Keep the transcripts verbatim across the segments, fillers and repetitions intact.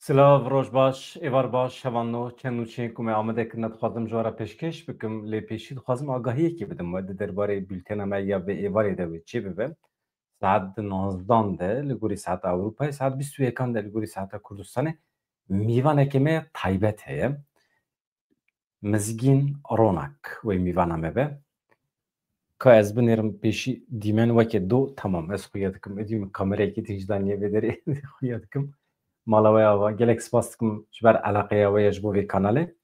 Silav, roj baş, êvar baş, hevalno, çend nûçeyên ku me amade kirine dixwazim ji we re pêşkêş bikim, lê pêşî dixwazim agahiyekê bidim we di derbarê bültena me ya vê êvarê de wê çê bibe. Saet di nozdan de li gorî saeta Ewropayê, saet bîst û yekan de li gorî saeta Kurdistanê mîvanekê me taybet heye. Mizgîn Ronak wê mîvana me be. Ka ez binêrim pêşî dîmen weke do, tamam, ez xuya dikim. Êdî min kamerayekî din ji daniye vê derê xuya dikim. Mala we ava. Gelek spas dikim ji ber eleqeya we ye ji bo vê kanalê.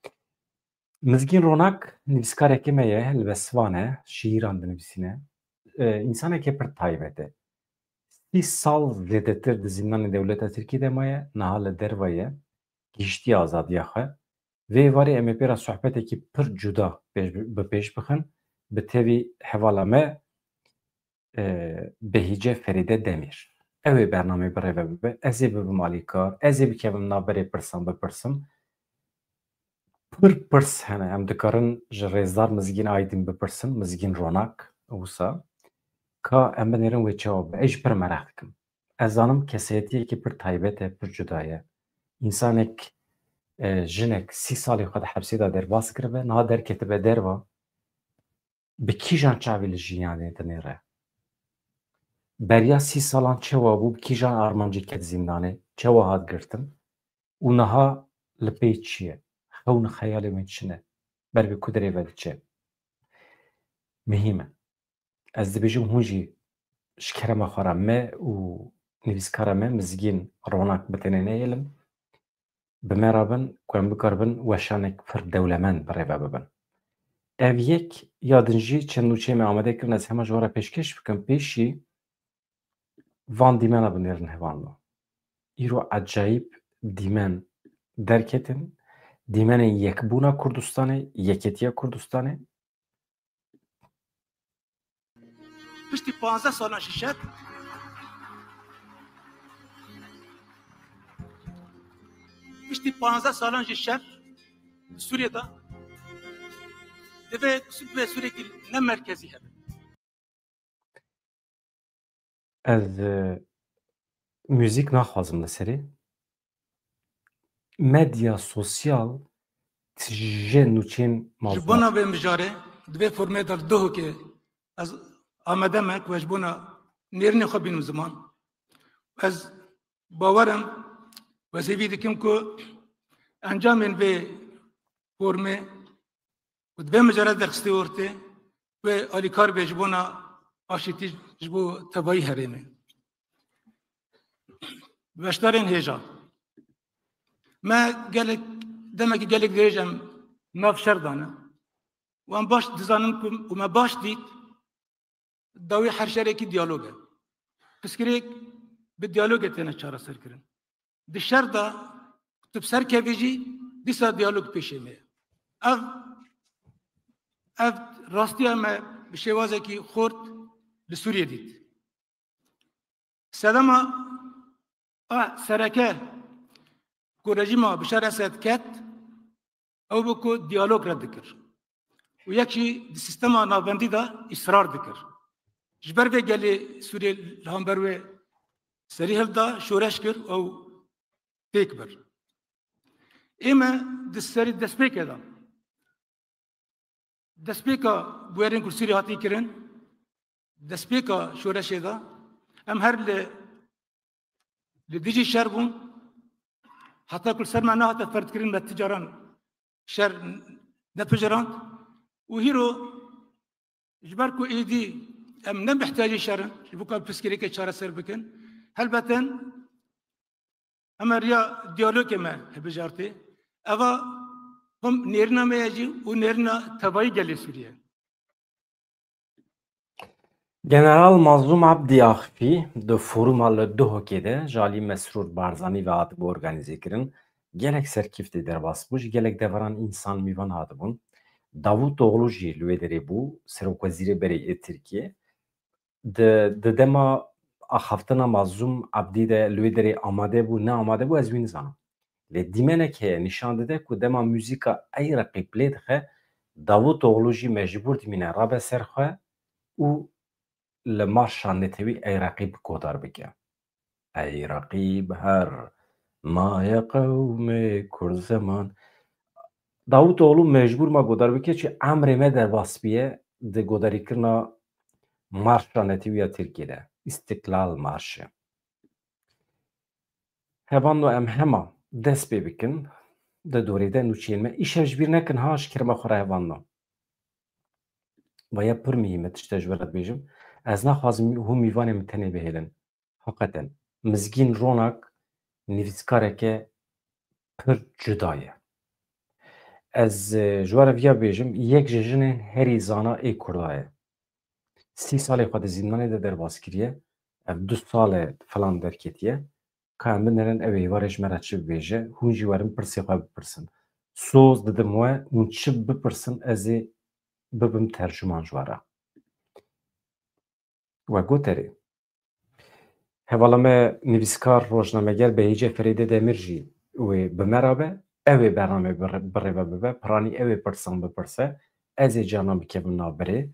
Mizgîn Ronak nivîskarekê me ye, li Besvan e, şîîran dinivîsîne. E, însanekê pir taybet e. Sî sal zêdetir di zîndanê dewleta Tirkiyê de maye, niha li derve ye, gihiştiye azadiya xwe. Vê êvarê em ê pê re sohbetekî pir cuda pêş, bi pêş bixin, bi tevî hevala me, e, Behîce Ferîde Demîr. Ew ê bernameyê birêve bibe, ez ê bibim alîkar, ez ê bikevim navberê pirsan bipirsim. Pir pirs hene, em dikarin ji rêzdar Mizgîn Aydin bipirsin, Mizgîn Ronak, wisa. Ka em binêrin wê çawa be, ez jî pir meraq dikim. Ez zanim kesayetiyekî pir taybet e, pir cuda ye. Însanek, e, jinek sî salî xwe di hepsê de derbas kiribe, niha derketibe derva, bi kîjan çavê li jiyanê dinêre? Beriya sî salan çewa bû, bi kîjan armancê ket zîndanê, çewa hat girtin û niha li pê çi ye? Xewn û xeyalê wê çi ne? Ber bi ku derê ve diçe? Mihîm e. Ez dibêjim hûn jî ji kerema xwe re me û nivîskara me Mizgîn Ronak bi tenê nehêlin. Bi me re bin ku em bikaribin weşanek pir dewlemend birêve bibin. Ev yek, ya din jî çend nûçeyê me amade kirin, ez hema ji we re pêşkêş bikim. Pêşî van dîmena binêrin hevalno. Îro ecayîb dîmen derketin. Dîmenên yekbûna Kurdistanê, yeketiya Kurdistanê. Piştî panzdeh salan ji şer, piştî panzdeh salan ji şer li Sûriyê de divê, divê Sûriyekî ne merkezî hebe. Ez, e, muzîk naxwazim li serê. Medya sosyal tije nûçeyên... Ji mezin bona vê mijarê di vê formê de li Duhokê ez amade me ku ez ji bona nêrînê xwe bînim ziman. Ez bawer im, ez hêvî dikim ku encamên vê formê ku di vê mijarê derxistî ortê, wê alîkar be ji bona aşîtî ji bo tevayî herêmê. Beşdarên hêja. Me gelek, demekî gelek dirêj em nav şer dane. Û em baş dizanin ku, û me baş dît, dawî her şerekî diyalog e. Pirsgirêk bi diyalogê têne çareserkirin. Di şer de tu bi ser kevî jî dîsa diyalog pêşê me ye. Ev, ev rastiya me bi şêwazekî xurt li Sûriyê dît. Sedema a sereke ku rejîma Bişar Esed ket, ew bû ku diyalog red dikir. Û yek jî di sîstema navbendî de îsrar dikir. Ji ber vê gelê Sûriyê li hember wê serî hilda, şoreş kir û têk bir. Ê me di serî destpêkê de, destpêka bûyerên ku li Sûriyê hatî kirin, destpêka şoreşê de, em her li, li dijî şer bûn, heta ku li ser me nehate ferdkirin, me ti caran şer nepijirand û hîro ji ber ku êdî em ne mihtiyacê şer in, ji bo ku em pirsgirêkê çareser bikin, helbeten em ê riya diyalogê me hilbijartê. Eva xwem nêrîna me ye jî û nêrîna tevayî gelê Sûriyê. General Mazlûm Abdî Axfî di foruma li Duhokê de ji alî Mesrûr Barzanî ve hatibû organîzekirin. Gelek serkîftî derbas bû, ji gelek deveran însan mîvan hatibûn. Davûtoğlu jî li wê derê bû, serokwezîrê berê yê Tirkiyê. Di, di dema axaftina Mazlûm Abdî de li wê derê amade bû, ne amade bû, ez wî nizanim. Lê dîmenek heye, nîşan dide ku dema muzîka Ey Reqîb lê dixe, Davûtoğlu jî mecbûr dimîne rabe ser xwe û li marşa netewî Ey Reqîb guhdar bike. Ey Reqîb her Maye qewmê Kurd zeman. Davutoglu mecbûr ma godar bike, çi emrê me derbas biye di godarîkirina marşa netewî ya Tirkiyê de, Îstiklal Marşı. Hevanno em hema dest pê bikin, di dorê de nûçiyên me. Îşev ji bîr nekin ha, ji kerema xwe re hevanno. Vaya pir muhîm e, tişte ji we re dibêjim. Ez naxwazim hûn mîvanê min tenê bihêlin. Heqeten, Mizgîn Ronak nivîskareke pir cuda ye. Ez, e, ji we re viya bêjim, yek ji jinên herî zana ê Kurda ye. Sî salê xwe di zîndanê de derbas kiriye. Ev du sal e filan derketiye. Ka em binêrin ew ê êvarê ji me re çi bibêje, hûn jî werin pirsê xwe bipirsin. Soz didim we, hûn çi bipirsin, ez ê bibim tercûman ji we re. We got erê. Hevala me nivîskar, rojnameger Behîce Ferîde Demir jî wê bi me re be. Ew ê bernamê bi rê-, bi rê ve bibe. Piranî ew ê pirsan bipirse. Ez ê carna bikevim nav birê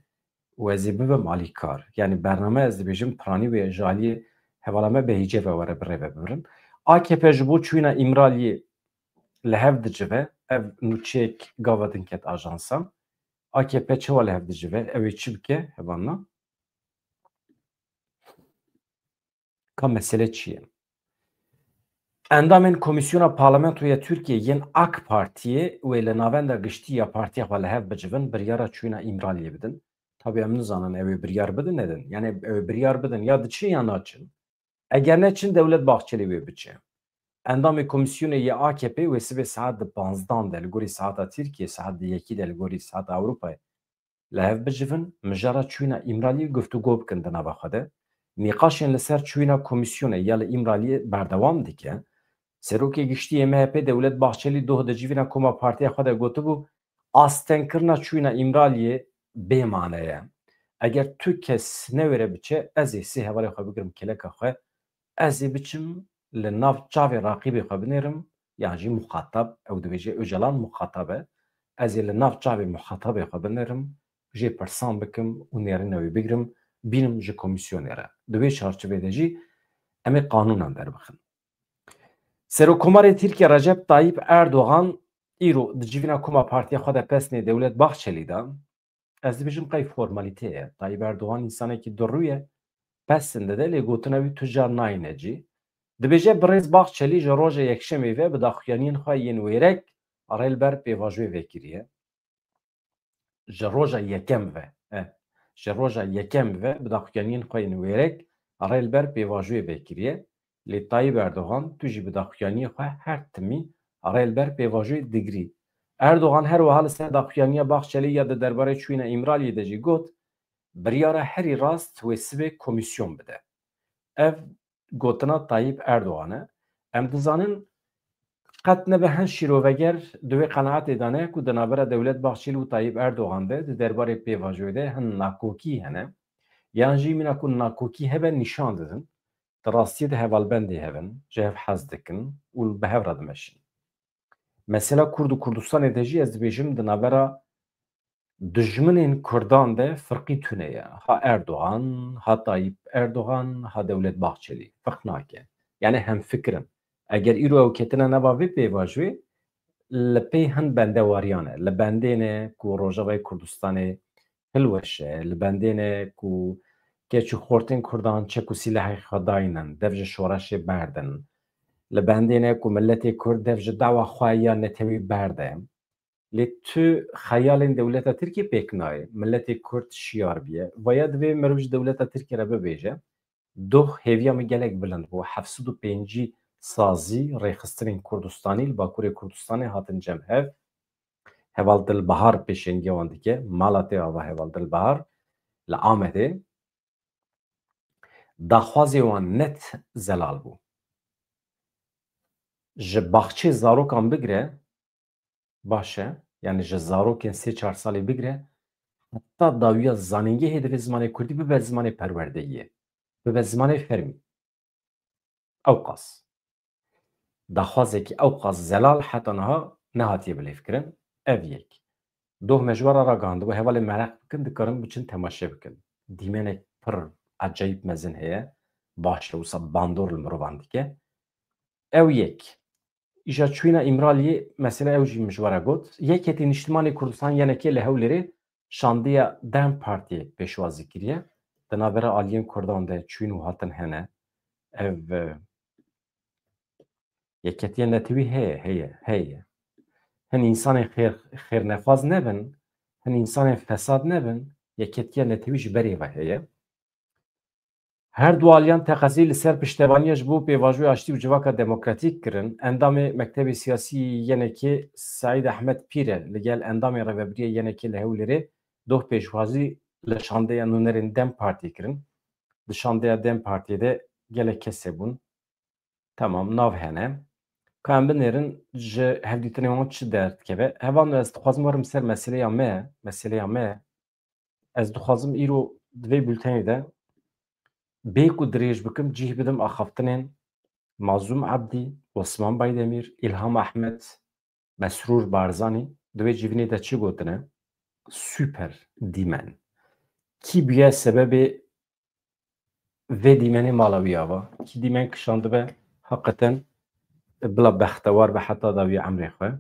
û ez ê bibim alîkar. Yanî bername ez dibêjim piranî wê ji aliyê hevala me Behîce ve were bi rê ve bibirin. A K P ji bo çûyîna Îmraliyê li hev dicive. Ev nûçeyek gava din ket ajansan. A K P çawa li hev dicive? Ew ê çi bike hevalna? Ka mesele çi ye? Endamên Komîsyona Parlamentoya Tirkiyê yên AK Partiyê wê li navenda giştî ya partiya xwe li hev bicivin, biryara çûyîna Îmraliyê bidin. Tabî em nizanin ew ê biryar bidin nedin. Yanî ew ê biryar bidin ya diçin ya naçin. Eger neçin Dewlet Bahçelî wê biçe. Endamê komîsyonê yê A K P wê sibê saet di panzdan de li gorî saeta Tirkiyê, saet di yekî de li gorî saeta Ewropayê li hev bicivin, mijara çûyîna Îmraliyê guftûgo bikin di nava xwe de. Nîqaşên li ser çûyîna komîsyonê ya li Îmraliyê berdewam dike. Serokê Giştî yê M H P Dewlet Bahçelî doh di civîna koma partiya xwe de gotibû, astengkirina çûyîna Îmraliyê bê mane ye. Eger tu kes newêre biçe, ez ê sê hevalê xwe bigirim kêleka xwe, ez ê biçim li nav çavê raqîbê xwe binêrim, yan jî muxatab, ew dibêje Ocalan muxatab e, ez ê li nav çavê muxatabê xwe binêrim, jê pirsan bikim û nêrîna wê bigrim, bînim ji komîsyonê re. Di wê çarçovê de jî em ê qanûnan derbixin. Serokkomarê Tirkiye Recep Tayyip Erdogan îro di civîna koma partiya xwe de pesnê Dewlet Bahçelî de, ez dibêjim qey formalîte ye. Tayyip Erdogan însanekî durû ye, pesn dide, lê gotina wî tu car nayîne cî. Dibêje birêz Bahçelî ji roja Yekşemê ve bi daxuyaniyên xwe yên wêrek rê li ber pêvajoyê vekiriye. Ji roja yekem ve, e, ji roja yekem ve bi daxuyaniyên xwe yên wêrek rê li ber pêvajoyê vekiriye. Lê Tayyip Erdogan tu jî bi daxuyaniyê xwe her timî rê li ber pêvajoyê digirî. Erdogan her wiha li ser daxuyaniya Bahçelî ya di derbarê çûyîna Îmraliyê de jî got, biryara herî rast wê sibê komîsyon bide. Ev gotina Tayyip Erdogan e. Em dizanin qet nebe hin şîroveger di wê qenaetê de ne ku di navbera Dewlet Bahçelî û Tayyip Erdogan de di derbarê pêvajoyê de hin nakokî hene. Yan jî mîna ku nakokî hebe nîşan didin. Di rastiyê de hevalbendê hev in, ji hev hez dikin û bi hev re dimeşin. Mesela Kurd û Kurdistanê de jî ez dibêjim di navbera dijminên Kurdan de firqî tune ye. Ha Erdogan, ha Tayyip Erdogan, ha Dewlet Bahçelî. Firq nake. Yani hemfikir in. Eger îro ew ketine nava vê pêvajoyê, li pey hin bendewariyan e. Li bendê ne ku Rojavayê Kurdistanê hilweşe, li bendê ne ku keç û xortên Kurdan çek û sîlehê xwe daynin, dev ji şoreşê berdin. Li bendê ne ku miletê Kurd dev ji dawa xwe ya netewî berde. Lê tu xeyalên dewleta Tirkiyê pêk nayê. Miletê Kurd şiyar biye. Vaya divê meriv ji dewleta Tirkiyê re bibêje. Doh hêviya min gelek bilind bû. Heft sed û pêncî sazî rêxistinên Kurdistanî li Bakurê Kurdistanê hatin cem hev. Heval Dilbahar pêşengiya wan dike. Mala tê ava Heval Dilbahar li Amedê. Daxwazê wan net zelal bû. Ji baxçê zarokan bigire, baş e, yani ji zarokên sê çar salî bigire, heta dawiya zanîngehê divê zimanê kurdî bibe zimanê perwerdeyiyê, bibe zimanê fermî. Ewqas. Daxwazekî ewqas zelal heta niha nehatiye bilêvkirin. Ev yek. Doh me ji we re ragihandibû, hevalên mereq bikin, dikarin biçin temaşe bikin. Dîmenek pir ecayîb mezin heye. Baş e, wisa bandor li mirovan dike. Ew yek. Îja çûyîna Îmraliyê, mesele ew jî min ji we re got. Yeketî Niştimanê Kurdistan, Y N K, li Hewlêrê şandeya DEM Partiyê pêşwazî kiriye. Di navbera aliyên Kurdan de çûyîn û hatin hene. Ev, e, yeketiya netewî heye, heye, heye. Hin însanên xêr, xêrnexwaz nebin, hin însanên fesad nebin, yeketiya netewî ji berê ve heye. Her du aliyan teqezî li ser piştevaniya ji bo pêvajoya aştî û civaka demokratîk kirin. Endamê Mektebê Siyasî Y N K Seîd Ehmed Pîre li gel endamên rêvebiriyê Y N K li Hewlêrê doh pêşwazî li şandeya nûnerên DEM Partiyê kirin. Di şandeya DEM Partiyê de gelek kesê bûn. Temam, nav hene. Ka em binêrin ji hevdîtinê wan çi derdikeve. Hevalno, ez dixwazim werim ser meseleya me, meseleya me. Ez dixwazim îro di vê bultenê de bê ku dirêj bikim, cih bidim axaftinên Mazlûm Ebdî, Osman Baydemîr, Îlham Ehmed, Mesrûr Barzanî. Di wê civînê de çi gotine? Super dîmen. Kî bûye sebebê vê dîmenê mala wî ava? Kî dîmen kişandibe heqeten bila bextewar be heta dawiya emrê xwe?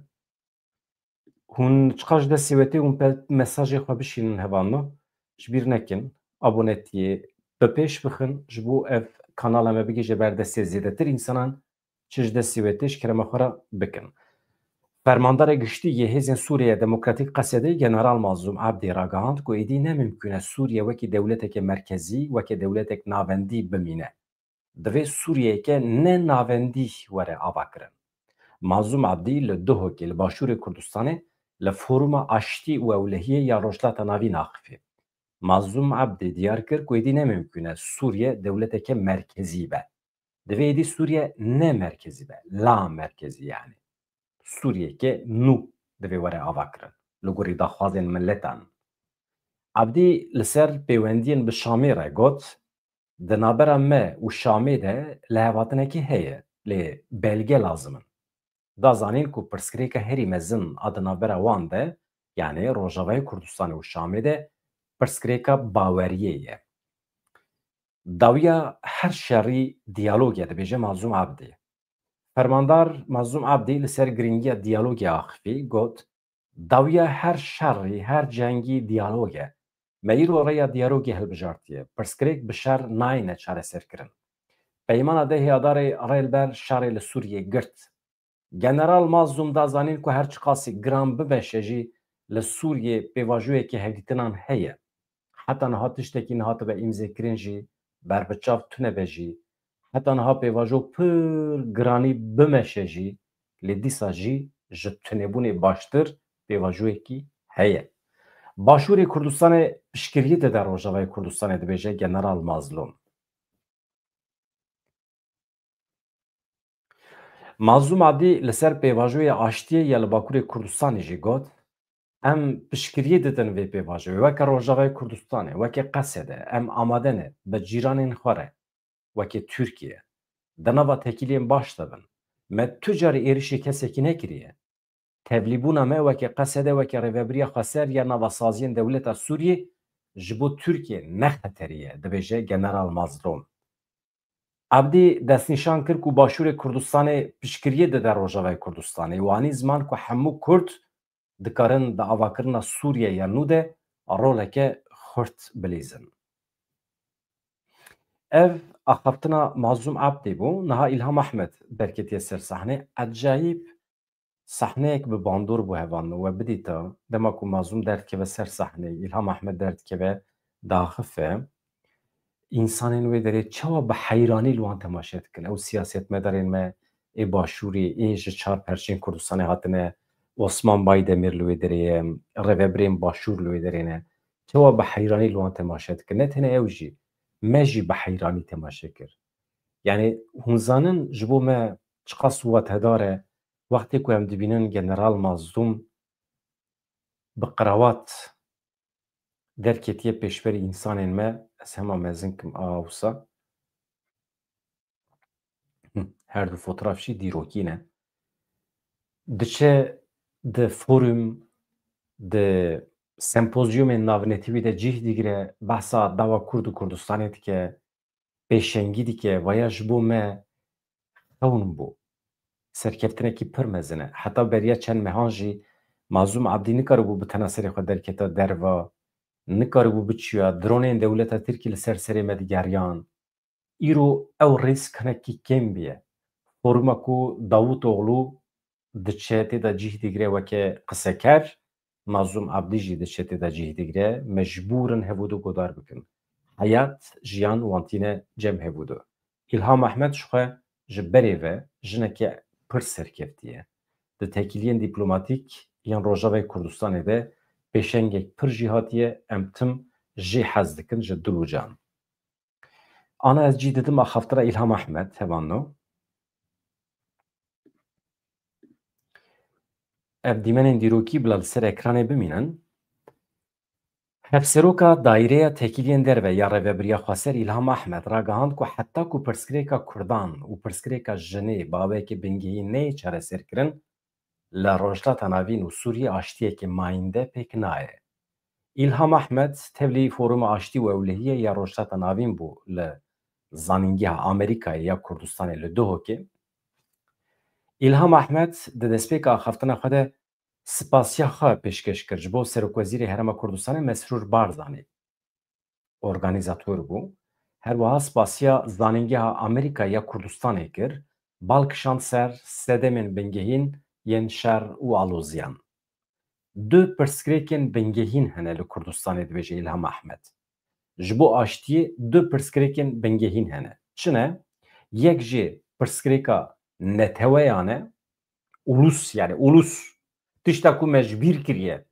Hûn çiqas ji destê wê tê, hûn pe-, mesajê xwe bişînin hevalno. Ji bîr nekin, abonetiyê bi pêş bixin, ji bo ev kanala me bigihîje ber destê zêdetir însanan, çi ji destê wê tê, ji kerema xwe re bikin. Fermandara Giştî yê Hêzên Sûriyeya Demokratîk, Qesedê, General Mazlûm Ebdî ragihand ku êdî ne mimkûn e Sûriye wekî dewleteke merkezî, weke dewletek navendî bimîne. Divê Sûriyeyeke ne navendî were avakirin. Mazlûm Ebdî li Duhokê li başûrê Kurdistanê li Foruma Aştî û Ewlehiyê ya Rojhilata Navîn axifî. Mazlûm Ebdî diyar kir ku êdî ne mimkûn e Sûriye dewleteke merkezî be. Divê êdî Sûriye ne merkezî be, la merkezî yanî. Sûriyeke nû divê were avakirin li gorî daxwazên miletan. Ebdî li ser pêwendiyên bi Şamê re got, di navbera me û Şamê de lihevhatinekî heye, lê belge lazim in. Da zanîn ku pirsgirêka herî mezin a di navbera wan de, yanî Rojavayê Kurdistanê û Şamê de, pirsgirêka baweriyê ye. Dawiya her şerî diyalog e, dibêje Mazlûm Ebdî. Fermandar Mazlûm Ebdî li ser girîngiya diyalogê axifî, got, dawiya her şerî, her cengî diyalog e. Me îro rêya diyalogê hilbijartiye. Pirsgirêk bi şer nayêne çareserkirin. Peymana dehê Adarê rê li ber şerê li Sûriyê girt. General Mazlûm da zanîn ku her çiqasî giran bimeşe jî li Sûriyê pêvajoyeke hevdîtinan heye. Heta niha tiştekî nehatibe îmzêkirin jî, berbiçav tune be jî, heta niha pêvajo pir giranî bimeşe jî, lê dîsa jî ji tunebûnê baştir pêvajoyekî heye. Başûrê Kurdistanê piştgiriyê dide Rojavayê Kurdistanê, dibêje General Mazlûm. Mazlûm Ebdî li ser pêvajoya aştiyê ya li Bakurê Kurdistanê jî got, em piştgiriyê didin vê pêvajoyê. Weke Rojavayê Kurdistanê, weke Qesede, em amade ne bi cîranên xwe re, weke Tirkiye, di nava tekîliyên baş de bin. Me tu carî êrişê kesekî nekiriye. Tevlîbûna me weke Qesede, weke Rêvebiriya Xweser ya nava saziyên dewleta Sûriyê ji bo Tirkiye ne xeterî ye, dibêje General Mazlûm. Ebdî destnîşan kir ku Başûrê Kurdistanê piştgiriyê dide Rojavayê Kurdistanê û anî ziman ku hemû Kurd dikarin di avakirina Sûriye ya nû de roleke xurt bilîzin. Ev axaftina Mazlûm Ebdî bû. Niha Îlham Ehmed derketiye ser sahnê. Ecayîb sahneyek bi bandor bû hevalno, we bidîta, dema ku Mazlûm derdikeve ser sahneyê, Îlham Ehmed derdikeve daxife, însanên wê derê çawa bi heyranî li wan temaşe dikin. Ew siyasetmedarên me ê Başûrê, ê ji çar perçên Kurdistanê hatine, Osman Baydemîr li wê derê ye, rêvebirên Başûr li wê derê ne. Çawa bi heyranî li wan temaşe dikin. Ne tenê ew jî, me jî bi heyranî temaşe kir. Yanî hûn zanin ji bo me çiqas watedar e, wextê ku em dibînin General Mazlûm bi qrawat derketiye pêşberî însanên me, ez hema mezin kim a wisa. Hi, her du fotoğraf jî dîrokî ne. Diçe di forum, di sempozyumên navnetewî de cih digire, behsa dawa Kurd û Kurdistanê dike, pêşengî dike, vaya ji bo me xewn bû. serkeftinekî pir mezin e. Heta beriya çend mehan jî Mazlûm Abdî nikaribû bi tena serê xwe derketa derva, nikaribû biçûya, dronên dewleta Tirkî li ser serê me digeriyan. Îro ew rîsk hinekî kêm bûye. Foruma ku Davutoglu diçe tê de cih digire weke qiseker, Mazlûm Abdî jî diçe tê de cih digire, mecbûr in hevûdu guhdar bikin. Heyat, jiyan wan tîne cem hevûdu. Îlham Ehmed ji xwe ji berê ve jineke pir serkeftî ye. Di têkiliyên dîplomatîk yên Rojavayê Kurdistanê de pêşengek pir jî hatiye, em tim jê hez dikin ji dil û can. Ana ez cî didim axaftina Îlham Ehmed, hevalno. Ev dîmenên dîrokî bila li ser ekranê bimînin. Hevseroka Daîreya Têkiliyên Derve ya Rêvebiriya Xweser Îlham Ehmed ragihand ku heta ku pirsgirêka Kurdan û pirsgirêka jinê bi awayekî bingehîn neyê çareserkirin, li Rojhilata Navîn û Sûriyê aştiyeke mayînde pêk nayê. Îlham Ehmed tevlî Foruma Aştî û Ewlehiyê ya Rojhilata Navîn bû li Zanîngeha Amerîkayê ya Kurdistanê li Duhokê. Îlham Ehmed di destpêka axaftina xwe de spasiya xwe pêşkeş kir ji bo Serokwezîrê Herêma Kurdistanê Mesrûr Barzanî, organîzator bû. Her wiha spasiya Zanîngeha Amerîka ya Kurdistanê kir, bal kişand ser sedemên bingehîn yên şer û aloziyan. Du pirsgirêkên bingehîn hene li Kurdistanê, dibêje Îlham Ehmed. Ji bo aştiyê du pirsgirêkên bingehîn hene. Çi ne? Yek jê pirsgirêka neteweyan e, ulus, yani ulus. Tişta ku me ji bîr kiriye,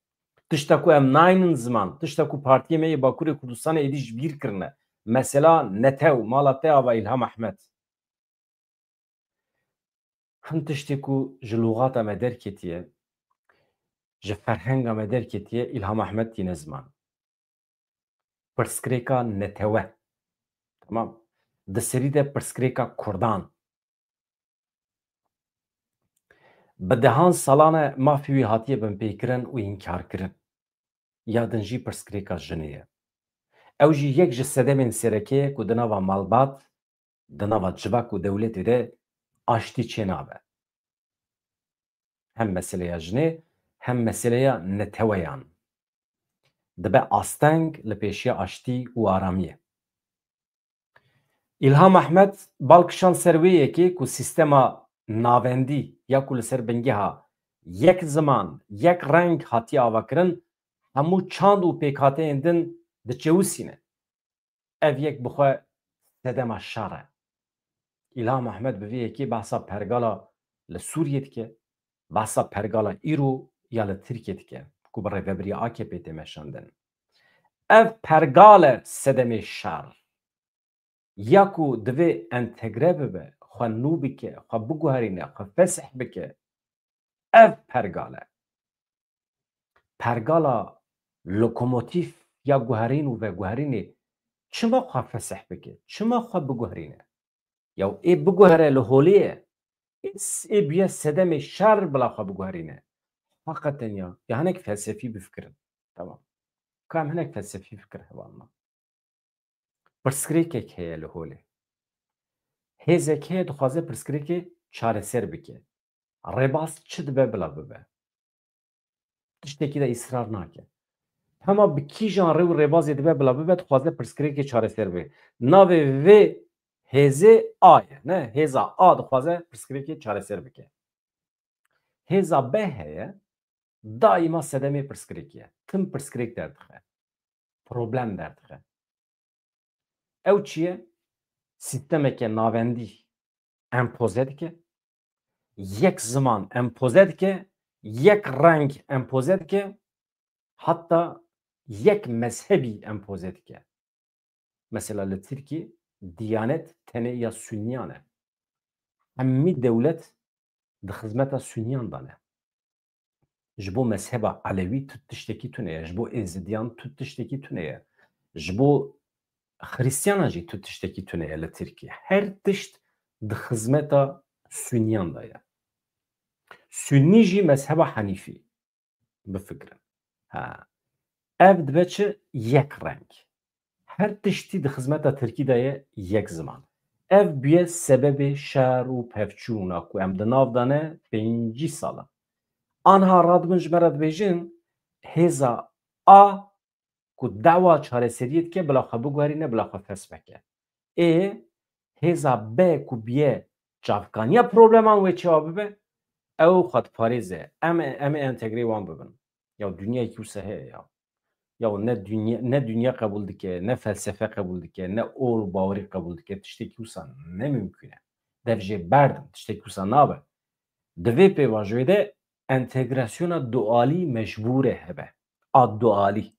tişta ku em naynin ziman, tişta ku partiyê me yê Bakurê Kurdistanê êdî ji bîr kirine. Mesela netew, mala te ava Îlham Ehmed. Hin tiştê ku ji lûgata me derketiye, ji ferhenga me derketiye, Îlham Ehmed tîne ziman. Pirsgirêka netewe. Tamam. Di serî de pirsgirêka Kurdan. Bi dehan salan e mafê wî hatiye binpêkirin û înkarkirin. Ya din jî pirsgirêka jinê ye. Ew jî yek ji sedemên sereke ye ku di nava malbat, di nava civak û dewletê de aştî çênabe. Hem meseleya jinê, hem meseleya neteweyan dibe asteng li pêşiya aştî û aramiyê. Îlham Ehmed bal kişand ser wê yekê ku sîstema navendî ya ku li ser bingeha yek ziman, yek reng hatiye avakirin, hemû çand û pêkhateyên din diçewisîne. Ev yek bi xwe sedema şer e. Îlham Ehmed bi vê yekê behsa pergala li Sûriyê dike, behsa pergala îro ya li Tirkiyê dike, ku bi rêvebiriya A K P tê meşandin. Ev pergal e sedemê şer. Ya ku divê entegre bibe, xwe nû bike, xwe biguherîne, xwe fesih bike. Ev pergal e. Pergala lokomotîf ya guherîn û veguherînê çima xwe fesih bike? Çima xwe biguherîne? Ya ê biguhere li holê ye. Ê s-, ê bûye sedemê şer bila xwe biguherîne. Heqeten ya. Ya hinek felsefî bifikirin. Tamam. Ka em hinek felsefî fikir hevalna. Pirsgirêkek heye li holê. Hêzek heye dixwaze pirsgirêkê çareser bike. Rêbaz çi dibe bila bibe. Tiştekî de îsrar nake. Hema bi kîjan rê û rêbazê dibe bila bibe, dixwaze pirsgirêkê çareser bibe. Navê vê hêzê A ye. Ne, hêza A dixwaze pirsgirêkê çareser bike. Hêza B heye, daîma sedemê pirsgirêkê ye. Tim pirsgirêk derdixe. Problem derdixe. Ew çi ye? Sîstemeke navendî empoze dike. Yek ziman empoze dike. Yek reng empoze dike. Hatta yek mezhebî empoze dike. Mesela li Tirkî diyanet tenê ya sunniyan e. Hemî dewlet di xizmeta sunniyan de ne. Ji bo mezheba Elewî tu tiştekî tune ye. Ji bo Êzidiyan tu tiştekî tune ye. Ji bo Xrîstiyana jî tu tiştekî tune ye li Tirkî. Her tişt di xizmeta sunniyan de ye. Sunnî jî mezheba Henîfî. Bifikirin. Ha. Ev dibe çi? Yek reng. Her tiştî di xizmeta Tirkî de ye, yek ziman. Ev bûye sebebê şer û pevçûna ku em di nav de ne pêncî sal e. Anha radibin ji me re dibêjin, hêza A ku dawa çareseriyê dike, bila xwe biguherîne, bila xwe fesih bike. Ê hêza B ku bûye çavkaniya probleman wê çawa bibe, ew xwe diparêze. Em, em ê entegreyê wan bibin. Ya dinyayekî wisa heye ya. Ya ne dinya, ne dinya qebûl dike, ne felsefe qebûl dike, ne ol û bawerî qebûl dike, tiştekî wisa ne mimkûn e. Dev jê berdin, tiştekî wisa nabe. Di vê pêvajoyê de entegrasyona dualî mecbûr e hebe. A dualî.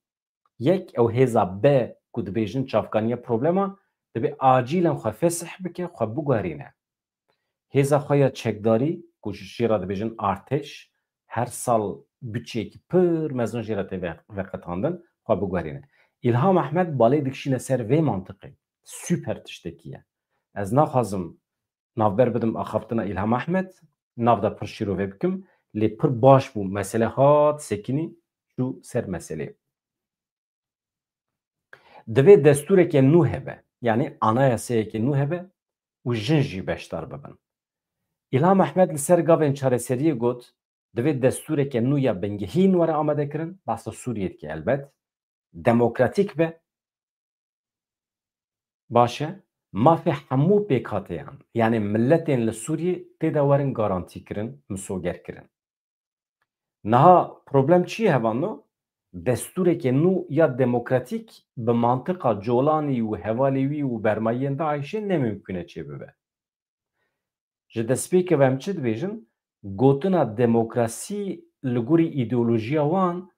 Yek, ew hêza B ku dibêjin çavkaniya problema, divê acîlen xwe fesih bike, xwe biguherîne. Hêza xwe ya çekdarî, ku ji jê re dibêjin artêş, her sal budçeyekî pir mezin jê re tê ve-, veqetandin, xwe biguherîne. Îlham Ehmed balê dikişîne ser vê mantiqê. Super tiştekî ye. Ez naxwazim navber bidim axaftina Îlham Ehmed, nav de pir şîrovê bikim, lê pir baş bû, mesele hat sekinî, çû ser meselê. Divê destûreke nû hebe, yanî anayaseyeke nû hebe û jin jî beşdar bibin. Îlham Ehmed li ser gavên çareseriyê got, divê destûreke nû ya bingehîn were amadekirin, behsa Sûriyê dike elbet, demokratîk be, baş e, mafê hemû pêkhateyan, yanî miletên li Sûriyê tê de werin garantîkirin, misogerkirin. Niha problem çi ye hevano? Destûreke nû ya demokratîk bi mantiqa Colanî û hevalê wî û bermayiyên DAIŞê ne mimkûn e çêbibe. Ji destpêkê ve em çi dibêjin? Gotina demokrasî li gorî îdeolojiya wan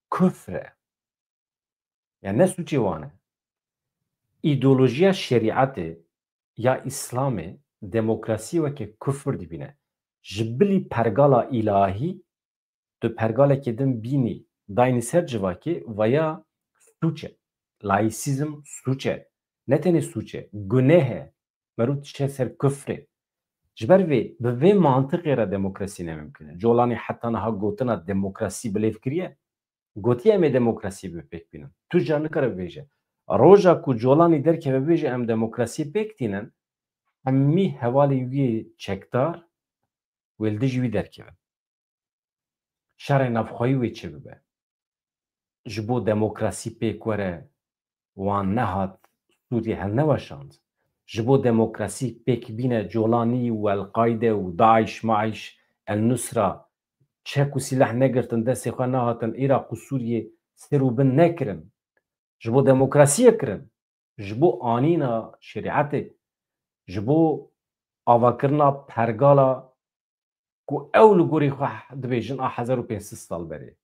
kufr e. Yani ne sûcê wan e. Îdeolojiya şerîetê ya Îslamê demokrasî weke kufr dibîne. Ji bilî pergala îlahî tu pergalekê din bînî, daynî ser civakê, vaya sûc e. Laîsîzm sûc e. Ne tenê sûc e, guneh e. Merû dişe ser kufrê. Ji ber vê, bi vê mantiqê re demokrasî ne mimkûn e. Colanî heta niha gotina demokrasî bilêv kiriye. Gotiye, em ê demokrasî bi pêk bînin. Tu car nikare bibêje. Roja ku Colanî derkeve bibêje, em demokrasî pêk tînin, hemî hevalê wî çekdar wê li dijî wî derkevin. Şerê navxweyî wê çêbibe. Ji bo demokrasî pêk were, wan nehat, Sûriyê helneweşand. Ji bo demokrasî pêk bîne, Colanî û El-Qaîde û DAIŞ, MAIŞ, El-Nusra çek û sîleh negirtin, destê xwe nehatin Iraq û Sûriyê ser û bin nekirin. Ji bo demokrasiyê kirin. Ji bo anîna şerîetê. Ji bo avakirina pergala ku ew li gorî xwe dibêjin a hezar û pênc sed sal berê.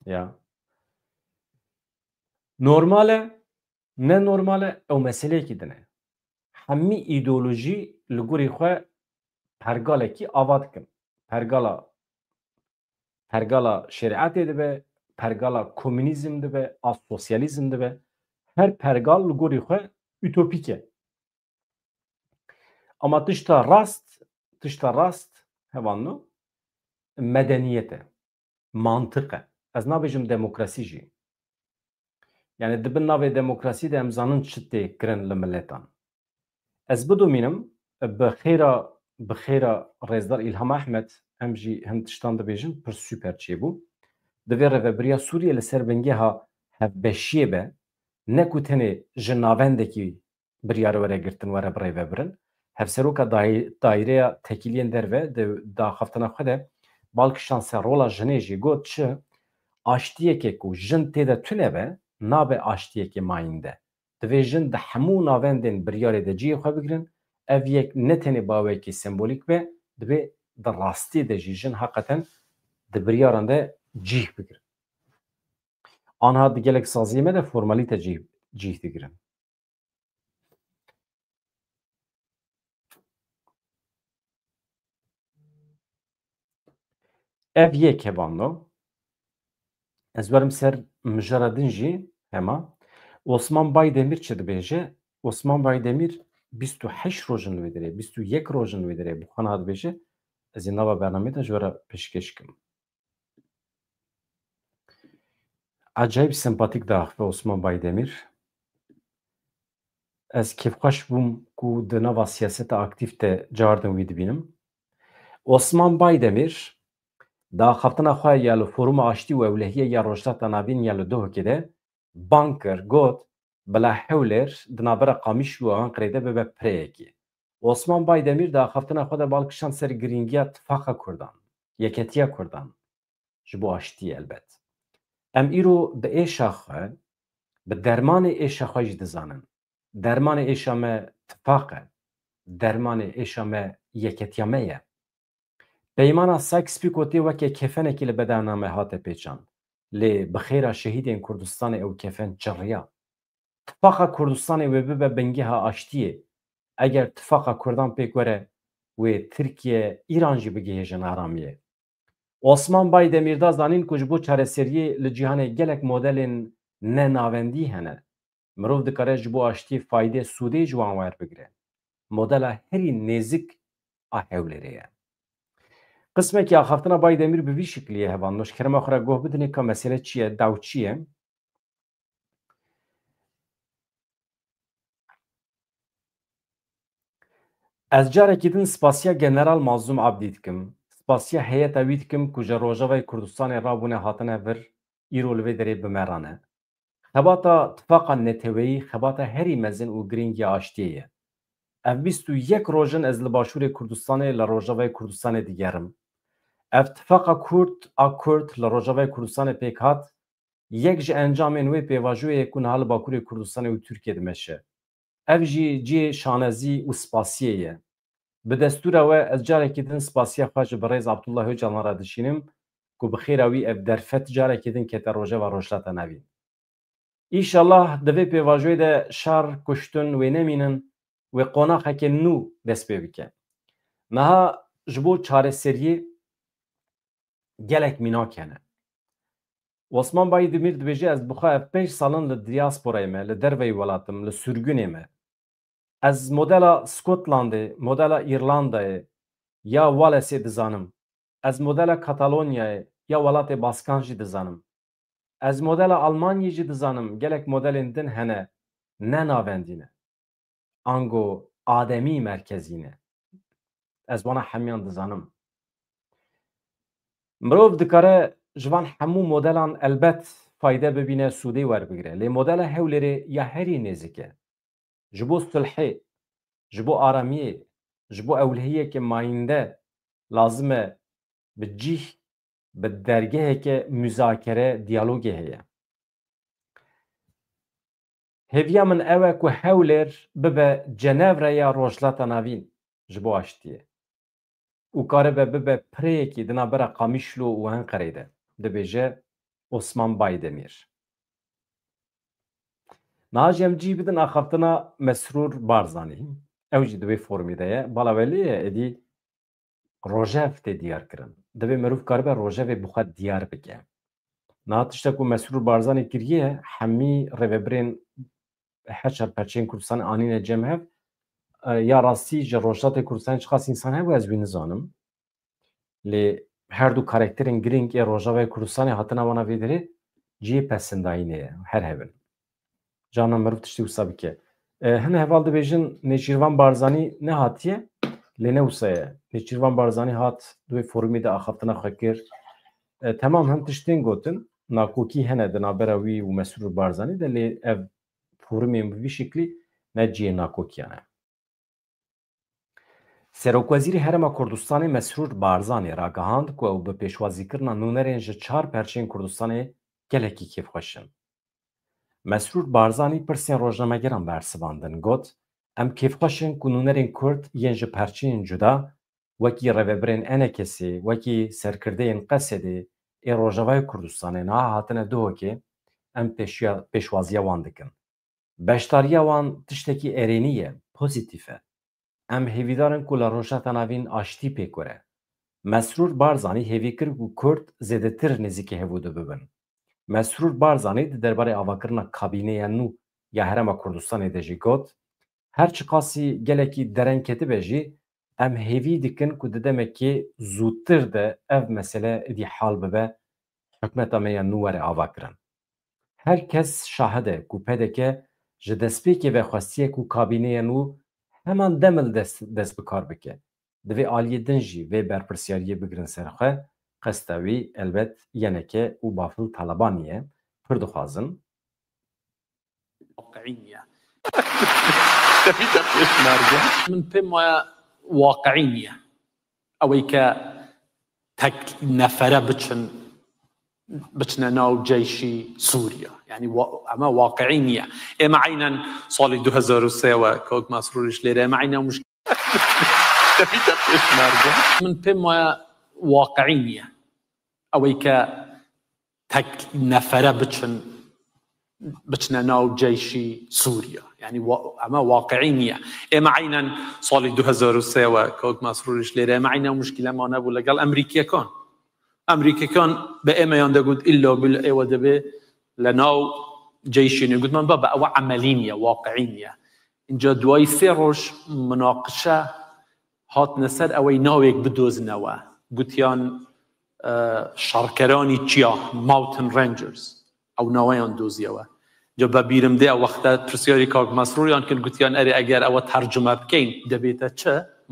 Ya. Normal e, ne normal e, ew meseleyekî din e. Hemî îdeolojî li gorî xwe pergalekî ava dikin. Pergala, pergala şerîetê dibe, pergala komûnîzm dibe, a sosyalîzm dibe. Her pergal li gorî xwe utopîk e. Ama tişta rast, tişta rast, hevalno, medeniyet e, mantiq e. Ez nabêjim demokrasî jî. Yani di bin navê demokrasî de em zanin çi tê kirin li miletan. Ez bidomînim, bi xêra, bi xêra Rêzdar Îlham Ehmed, em jî hin tiştan dibêjin, pir super çêbû. Divê rêvebiriya Sûriyê li ser bingeha hevbeşiyê be, ne ku tenê ji navendekî biryar were girtin, were birêvebirin. Hevseroka day-, Dayreya Tekîliyên Derve di, di axaftina xwe de bal kişand ser rola jinê jî, got, çi? Aştiyeke ku jin tê de tune be, nabe aştiyeke mayînde. Divê jin di hemû navendên biryarê de cihê xwe bigirin. Ev yek ne tenê bi awayekî sembolîk be, divê di rastiyê de jî jin heqeten di biryaran de cih bigirin. Anha di gelek saziyê me de formalîte cih, cih digirin. Ev yek hevalno. Ez werim ser mijara din jî hema. Osman Baydemir çi dibêje? Osman Baydemir bîst û heşt roj in li wê derê, bîst û yek roj in li wê derê, bi xwe niha dibêje. Ez ê nava bernameyê de ji we re pêşkêş kim. Acayip sempatik diaxive Osman Baydemir. Ez kêfxweş bûm ku di nava siyaseta aktîf de cardin wî dibînim. Osman Baydemîr, di axaftina xwe ya li Foruma Aştî û Ewlehiyê ya Rojhilata Navîn ya li Duhokê de bang kir, got, bila Hewlêr di navbera Qamişlo û Anqerê de bibe pireyekî. Osman Baydemîr di axaftina xwe de bal kişand ser girîngiya tifaqa Kurdan, yeketiya Kurdan. Ji bo aştiyê elbet. Em îro bi êşa xwe, bi dermanê êşa xwe jî dizanin. Dermanê êşa me tifaq e. Dermanê êşa me yeketiya me ye. Peymana Sykes-Picotê weke kefenekî li bedena me hate pêçan. Lê bi xêra şehîdên Kurdistanê ew kefen çiriya. Tifaqa Kurdistanê wê bibe bingeha aştiyê. Eger tifaqa Kurdan pêk were, wê Tirkiye, Îran jî bigihêjin aramiyê. Osman Baydemîr da zanîn ku ji bo çareseriyê li cîhanê gelek modelên ne navendî hene. Mirov dikare ji bo aştiyê faydê, sûdê ji wan werbigire. Modela herî nêzik a Hewlêrê ye. Qismekî axaftina Baydemîr bi vî şiklî ye, hevalno. Ji kerema xwe re guh bidinê ka mesele çi ye, daw çi ye? Ez carekî din spasiya General Mazlûm Abdî dikim. Spasiya heyeta wî dikim ku ji Rojavayê Kurdistanê rabûne hatine vir, îro li vê derê bi me re ne. Xebata tifaqa neteweyî xebata herî mezin û girîng ya aştiyê ye. Ev bîst û yek roj in ez li Başûrê Kurdistanê li Rojavayê Kurdistanê digerim. Ev tifaqa Kurd a Kurd li Rojavayê Kurdistanê pêk hat, yek ji encamên wê pêvajoyê ye ku niha li Bakurê Kurdistanê û Tirkiyê dimeşe. Ev jî cihê şanezî û spasiyê ye. Bi destûra we ez carekî din spasiya xwe ji birêz Abdullah Ocalan re dişînim ku bi xêra wî ev derfet carekî din kete rojeva Rojhilata Navîn. Îşallah di vê pêvajoyê de şer, kuştin wê nemînin, wê qonaxeke nû dest pê bike. Niha ji bo çareseriyê gelek mînak hene. Osman Baydemîr dibêje, ez bi xwe ev pênc sal in li diasporayê me, li derveyî welat im, li sürgünê me. Ez modela Skotlandê, modela Îrlandayê, ya Walesê dizanim. Ez modela Katalonyayê, ya welatê Baskan jî dizanim. Ez modela Almanyê jî dizanim, gelek modelên din hene, ne navendî ne. Ango ademî merkezî ne. Ez wana hemiyan dizanim. Mirov dikare ji van hemû modelan elbet fayde bibîne, sûdê werbigire. Lê modela Hewlêrê ya herî nêzik e. Ji bo sulhê, ji bo aramiyê, ji bo ewlehiyeke mayînde lazim e bi cih, bi dergeheke muzakere, diyalogê heye. Hêviya min ew e ku Hewlêr bibe Cenevreya Rojhilata Navîn ji bo aştiyê û karibe bibe pireyekî di navbera Qamişlo û Enqereyê de, dibêje Osman Baydemîr. Niha jî em cî bidin axaftina Mesrûr Barzanî. Ew jî di wê formî de ye. Bala welê ye, êdî rojev tê diyar kirin. Divê meriv karibe rojevê bi xwe diyar bike. Niha tiştek ku Mesrûr Barzanî kiriye, hemî rêvebirên her çar perçeyên Kurdistanê anîne cem hev. E, ya rastî ji Rojhilatê Kurdistanê çiqas însan hebû, ez wî nizanim. Lê her du karakterên girîng ê Rojavayê Kurdistanê hatina wana vê derê cihê pesindayînê ye, her hebin. Carna meriv tiştê wisa bike. E, hin heval dibêjin Nêçîrvan Barzanî nehatiye, lê ne wisa ye. Nêçîrvan Barzanî hat, di wê forumê de axaftina xwe kir. E, temam hin tiştên gotin, nakokî hene di navbera wî û Mesrûr Barzanî de, lê ev forumên bi vî şiklî ne cihê nakokiyan e. Serokwezîrê Herêma Kurdistanê Mesrûr Barzanî ragihand ku ew bi pêşwazîkirina nûnerên ji çar perçeyên Kurdistanê gelekî kêfxweş in. Mesrûr Barzanî pirsên rojnamegeran bersivandin, got, em kêfxweş in ku nûnerên Kurd yên ji perçeyên cuda, wekî rêvebirên ENKSê, wekî serkirdeyên Qesedê ê Rojavayê Kurdistanê niha hatine Duhokê, em pêşiya-, pêşwaziya wan dikin. Beşdariya wan tiştekî erênî ye, pozîtîf e. Em hêvîdar in ku li Rojhilata Navîn aştî pêk were. Mesrûr Barzanî hêvî kir ku Kurd zêdetir nêzîkî hevû de bibin. Mesrûr Barzanî di derbarê avakirina kabîneya nû ya Herêma Kurdistanê de jî got, her çiqasî gelekî dereng ketibe jî, em hêvî dikin ku di demekê zûtir de ev mesele êdî hal bibe, hikûmeta me ya nû were avakirin. Her kes şahid e ku P D K Ji destpêkê ve xwestiye ku kabîneya nû heman dem li dest, dest bi kar bike. Divê aliyê din jî vê berpirsiyariyê bigrin ser xwe, qesta wî elbet yeneke û bafil Talebanî ye. Pir dixwazim. واقعی نییە. دەبیتە پێشمەرگە. من پێم وایە واقعی نییە ئەوەی کە تەک نەفەرە بچن بچنە ناو جەیشی سووریا، یعنی ئەمە واقعی نییە. ئێمە عینەن ساڵی دوو هەزار و سێ وە کۆک مەسروریش لێرە، ئێمە عینە مشک دەبیتە پێشمەرگە. من پێم وایە واقعی نییە ئەوەی کە تەک نەفەرە بچن بچنە ناو جەیشی سووریا، یعنی ئەمە واقعی نییە. ئێمە عینەن ساڵی دوو هەزار و سێ وە کۆک مەسروریش لێرە، ئێمە عینە مشکلەمان هەبوو لەگەڵ ئەمریکیەکان. ئەمریکیەکان بە ئێمەیان دەگوت ئیلا بیلا ئێوە دەبێ لە ناو جەیشی نوێ. گوتمان بابە ئەوە عەمەلی نییە، واقعی نییە. اینجا دوای سێ ڕۆژ مناقشە هاتنە سەر ئەوەی ناوێک بدۆزنەوە، گوتیان شەڕکەرانی چیا، Mountain Rangers، ئەو ناوەیان دۆزیەوە. جا بە بیرم دێ ئەو وەختە پرسیاری کاک مەسروریان کرد، گوتیان ئەرێ ئەگەر ئەوە تەرجمە بکەین دەبێتە چ؟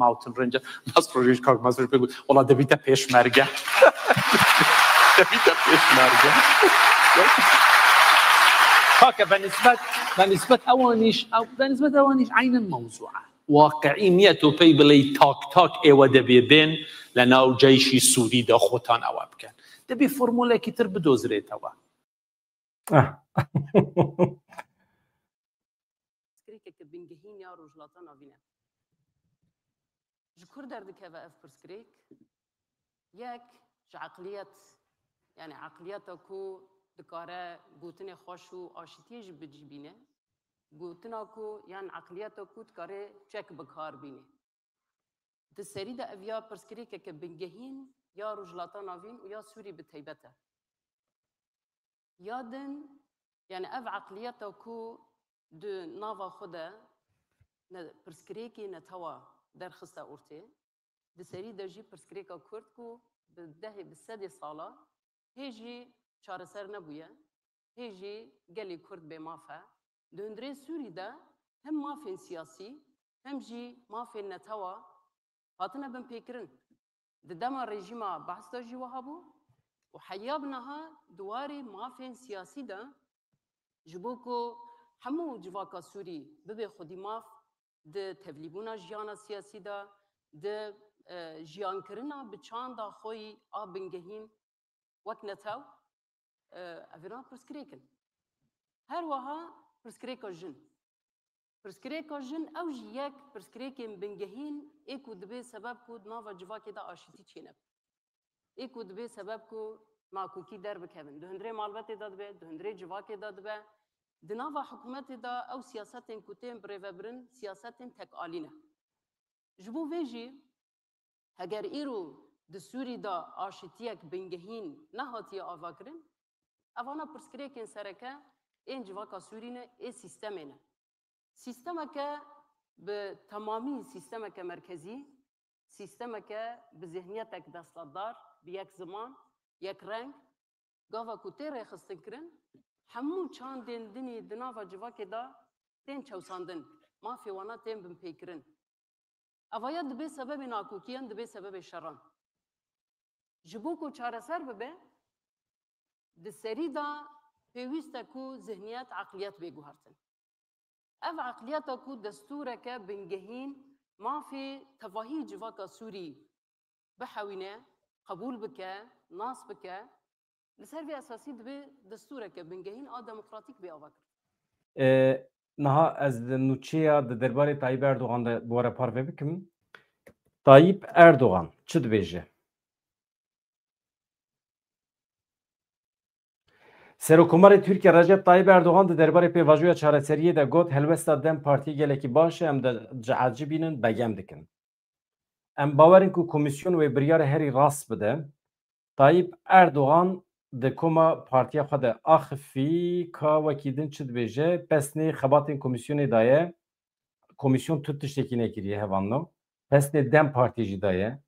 Mountain Ranger. مەسروریش، کاک مەسروری پێ گوت وەڵا دەبیتە پێشمەرگە. دەبیتە پێشمەرگە. کاکە بە نسبەت بە نسبەت ئەوانیش ئەو بە نسبەت ئەوانیش عینەن مەوزوعە. واقعی نییە تۆ پێی بڵێی تاک تاک ئێوە دەبێ بێن لە ناو جەیشی سووریدا خۆتان ئەوە بکەن. دەبێ فۆرمۆلێکی تر بدۆزرێتەوە. Pirsgirêkeke bingehîn ya Rojhilata Navîn e. Ji ku derdikeve ev pirsgirêk? Yek, ji eqliyet, yanî eqliyeta ku dikare gotinê xweş û aşîtiyê jî bicîbîne. Gotina ku yan eqliyeta ku dikare çek bi kar bîne. Di serî de ev ya pirsgirêkeke bingehîn ya Rojhilata Navîn û ya Sûrî bi teybet e. Ya din, yani ev eqliyeta ku di nava xwe de pirsgirêkê netewa derxiste ortê, di serî de jî pirsgirêka Kurd ku bi dehê, bi sedê sala hê jî çareser nebûye, hê jî gelê Kurd bêmaf e. Di hundirê Sûrî de hem mafên siyasî hem jî mafên netewa hatine binpêkirin. Di dema rejîma Baas de jî wiha bû û heya bi niha di warê mafên siyasî de ji bo ku hemû civaka Sûrî bibe xwedî maf di tevlîbûna jiyana siyasî de, di, e, jiyankirina bi çanda xwe yî a bingehîn wek netew, e, ev ina pirsgirêk in. Her wiha pirsgirêka jin. Pirsgirêka jin ew jî yek pirsgirêkên bingehîn ê ku dibê sebeb ku di nava civakê de aşîtî çênebe. Ê ku dibê sebeb ku nakokî derbikevin. Di hundirê malbetê de dibe, di hundirê civakê de dibe. Di nava hikûmetê de ew siyasetên ku tên birêvebirin siyasetên tekalî ne. Ji bo vê jî heger îro di Sûrî de aşîtiyek bingehîn nehatiye avakirin, evana pirsgirêkên sereke ên civaka Sûrî ne, ê sîstemê ne. Sîstemeke bi temamî sîstemeke merkezî, sîstemeke bi zihniyetek desthilatdar, bi yek ziman, yek reng, gava ku tê rêxistinkirin, hemû çandên dinî di nava civakê de tên çewsandin, mafê wana tên binpêkirin. Evaya dibê sebebê nakokiyan, dibê sebebê şeran. Ji bo ku çareser bibe, di serî de pêwîst e ku zihniyet, eqliyet bê guhertin. Ev eqliyeta ku destûreke bingehîn mafê tevahî civaka Sûrî bihewîne, qebûl bike, nas bike, li ser vê esasî dibe destûreke bingehîn a demokratîk bê avakirin. E, niha ez di nûçeya di derbarê Tayyip Erdogan de bi we re parve bikim. Tayyip Erdogan çi dibêje? Serokkomarê Tirkiye Recep Tayyip Erdogan di derbarê pêvajoya çareseriyê de got, helwesta DEM Partiyê gelekî baş e, em diecibînin, begem dikin. Em bawer in ku komîsyon wê biryara herî rast bide. Tayyip Erdogan di koma partiya xwe de axifî, ka wekî din çi dibêje, pesnê xebatên komîsyonê daye, komîsyon tu tiştekî nekiriye, hevalno. Pesnê DEM Partiyê jî daye.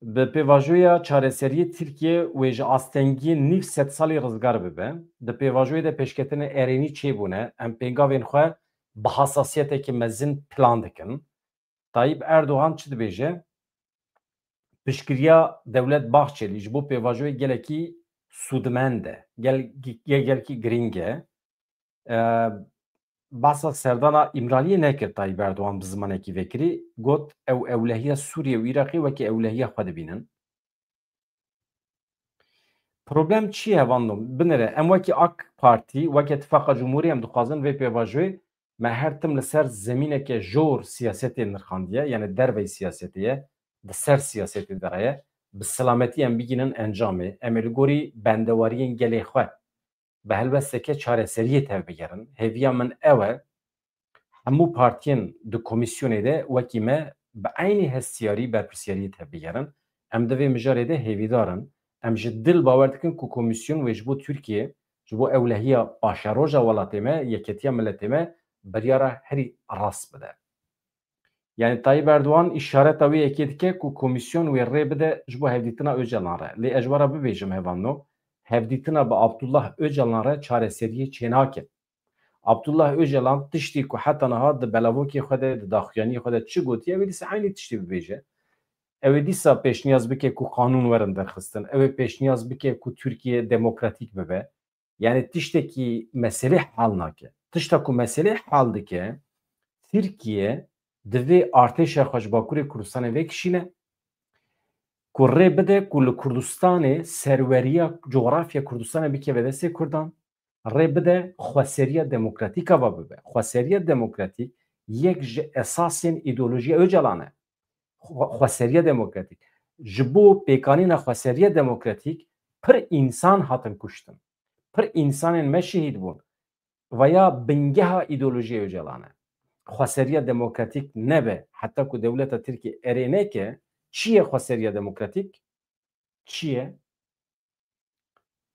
Bi pêvajoya çareseriyê Tirkiye wê ji astengiyên nîv sedsalî rizgar bibe. Di pêvajoyê de pêşketinên erênî çêbûne. Em pêngavên xwe bi hesasiyetekî mezin plan dikin. Tayyip Erdogan çi dibêje? Piştgiriya Dewlet Bahçelî ji bo pêvajoyê gelekî sûdmend e. Gel-, gelekî girîng e. E, Behsa serdana Îmraliyê nekir Tayyip Erdogan bi zimanekî vekirî. Got, ew ewlehiya Sûriye û Iraqê wekî ewlehiya xwe dibînin. Problem çi ye, hevalno? Binêre, em wekî AK Partî, weke Tifaqa Cumhurî em dixwazin vê pêvajoyê me her tim li ser zemîneke jor siyasetê nirxandiye, yani dervey siyasetê ye, di ser siyasetê de ye, bi selametî em bigînin encamê, em ê li gorî bendewariyên gelê xwe bi helwesteke çareseriyê tevbigerin. Hêviya min ew e, hemû partiyên di komîsyonê de wekî me bi eynî hestiyarî berpirsiyariyê tevbigerin. Em di vê mijarê de hêvîdar in. Em ji dil bawer dikin ku komîsyon wê ji bo Tirkiye, ji bo ewlehiya paşeroja welatê me, yeketiya miletê me, biryara herî rast bide. Yani Tayyip Erdogan îşareta wê yekê dike ku komîsyon wê rê bide ji bo hevdîtina Ocalan re. Lê ez ji we re bibêjim, hevalno, hevdîtina bi Abdullah Ocalan re çareseriyê çênake. Abdullah Ocalan tiştî ku heta niha di belavokê xwe de, di daxuyaniyê xwe de çi gotiye, ew ê dîsa eynî tiştî bibêje. Ew ê dîsa pêşniyaz bike ku qanûn werin derxistin. Ew ê pêşniyaz bike ku Tirkiye demokratîk bibe. Yani tiştekî meselê hal nake. Tişta ku meselê hal dike, Tirkiye divê artêşa xwe ji Bakurê Kurdistanê vekişîne, ku rê bide ku li Kurdistanê serweriya cografya Kurdistanê bikeve destê Kurdan, rê bide xweseriya demokratîk ava bibe. Xweseriya demokratîk yek ji esasên îdeolojiya Ocalan e. Xwe-, xweseriya demokratîk. Ji bo pêkanîna xweseriya demokratîk pir însan hatin kuştin. Pir însanên me şehîd bûn. Vaya bingeha îdeolojiyê Ocalan e. Xweseriya demokratîk nebe, heta ku dewleta Tirkiyê erê neke, çi ye xweseriya demokratîk? Çi ye?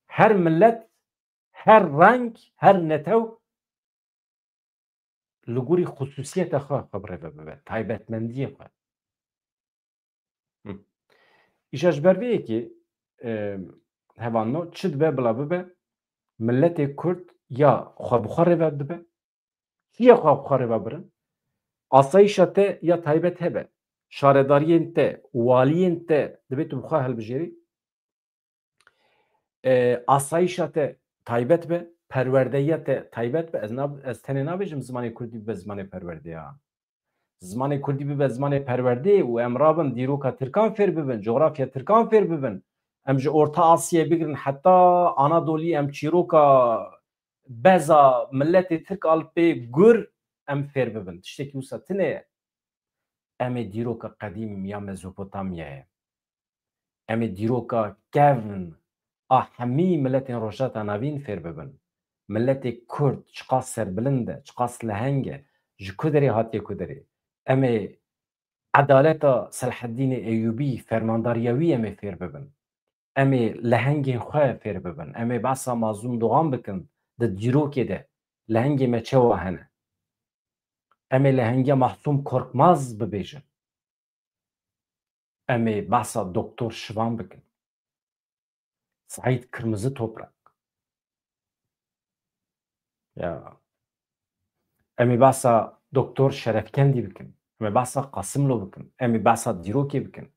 Her millet, her reng, her netew li gorî xusûsiyeta xwe, xwe birêve bibe, taybetmendiyê xwe. Hı. Îja ji ber vê yekê, e, hevalno, çi dibe bila bibe, miletê Kurd ya xwe bi xwe rêve dibe, çi ye xwe bi xwe rêve birin, asayîşa te ya taybet hebe, şaredariyên te, waliyên te, divê tu bi xwe hilbijêrî, e, asayîşa te taybet be, perwerdeyiya te taybet be. Ez na-, ez tenê nabêjim zimanê kurdî bibe zimanê perwerdeya. Zimanê kurdî bibe zimanê perwerdeyê û em rabin dîroka tirkan fêr bibin, cografya tirkan fêr bibin. Em ji Orta Asyayê bigirin heta Anadolî em çîroka beza miletê tirk a li pê gur em fêr bibin. Tiştekî wisa tune ye. Em ê dîroka qedîm ya Mezopotamyayê, em ê dîroka kevn a hemî miletên Rojhilata Navîn fêr bibin. Miletê Kurd çiqas serbilind e, çiqas leheng e, ji ku derê hatiye ku derê. Em ê edaleta Selaheddînê Eyûbî, fermandariya wî em ê fêr bibin. Em ê lehengên xwe fêr bibin. Em ê behsa Mazlûm Dogan bikin di dîrokê de lehengê me çawa hene. Em ê lehengiya Mahsûm Korkmaz bibêjin. Em ê behsa Doktor Şivan bikin. Seîd Kırmızı Toprak. Ya. Em ê behsa Doktor Şerefkendî bikin. Em ê behsa Qasimlo bikin. Em ê behsa dîrokê bikin.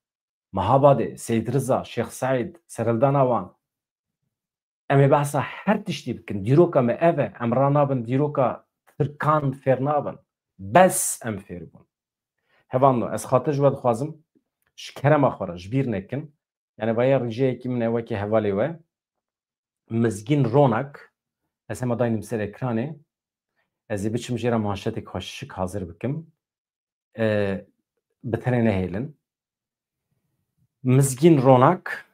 Mehabadê, Seyd Riza, Şêx Seîd, serhildana wan. Em ê behsa her tiştî bikin. Dîroka me ev e. Em ranabin dîroka tirkan fêr nabin. Bes em fêr bûn. Hevalno, ez xatir ji we dixwazim, ji kerema xwe re ji bîr nekin. Yani vaya rîjeyekî min e weke hevalê we. Mizgîn Ronak, ez hema daynim ser ekranê. Ez ê biçim jê re manşetek xwe şik hazir bikim. E, bi tenê nehêlin. Mizgîn Ronak,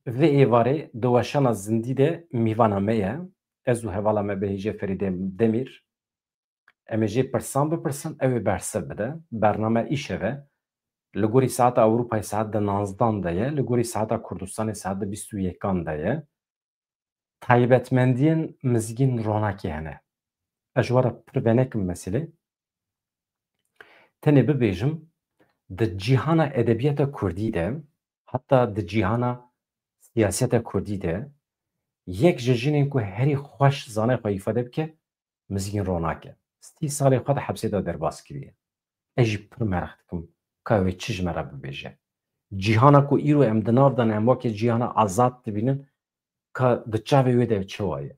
vê êvarê di weşana Zindî de mîvana me ye. Ez û hevala me Behîce Ferîdê Demîr. Em ê jê pirsan bipirsin, ew ê bersiv bide. Bername îşev e. Li gorî saeta Ewropayê saet di nozdan de ye, li gorî saeta Kurdistanê saet di bîst û yekan de ye. Taybetmendiyên Mizgîn Ronakê hene. Ez ji we re pir venekim meselê. Tenê bibêjim, di cîhana edebiyata kurdî de Heta di cîhana siyaseta kurdî de yek ji jinên ku herî xweş zane xwe îfade bike, Mizgîn Ronak e. Sî salê xwe di hepsê de derbas kiriye. Ez jî pir meraq dikim ka wê çi ji me re bibêje. Cîhana ku îro em di nav de ne, em weke cîhana azad dibînin, ka di çavê wê de çi waye?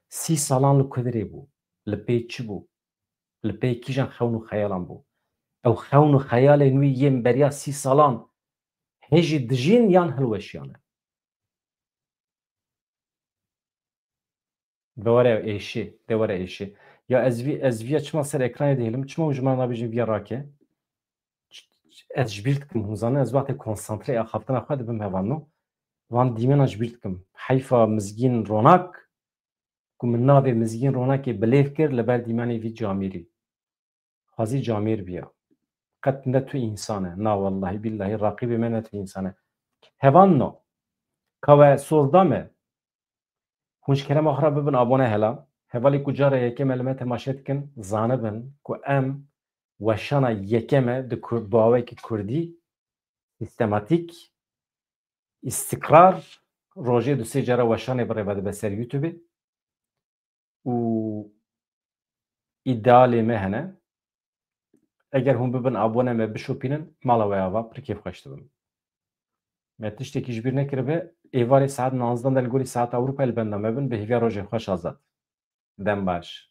Sî salan li ku dirê bû? Li pê çi bû? Li pê kîjan xewn û xeyalan bû? Ew xewn û xeyalên wî yên beriya sî salan hê jî dijîn yan hilweşiyane? De were êşê, de were êşê. Ya ez vî, ez viya çima ser ekranê dihêlim? Çima hûn ji me nabêjin viya rake? Ez ji bîr dikim, hûn zanin ez wextê konsantrê axaftina xwe dibim hevalno. Van dîmena ji bîr dikim. Heyfa Mizgîn Ronak, ku min navê Mizgîn Ronakê bilêv kir li ber dîmenê vî camêrî. Xwezî camêr biya. Qet ne tu însan e. Na wellahî billahî raqîbê me ne tu însan e. Hevalno, ka we soz da me, hûn ji kerema xwe re bibin abone hela. Hevalê ku cara yekem e li me temaşe dikin, zanibin ku em weşana yekem e di kur-, bi awekî kurdî, sîstematîk, îstikrar, rojê du sê cara weşanê birêve dibe ser YouTubeê û îdealê me hene. Eger hûn bibin abone me, bişopînin, mala we ava pir kêfxweş dibim. Me tiştekî ji bîr nekiribe, êvarê saet nozdan de li gorî saeta Ewropayê li benda me bin, bi hêviya rojê xweş azad. Dem baş.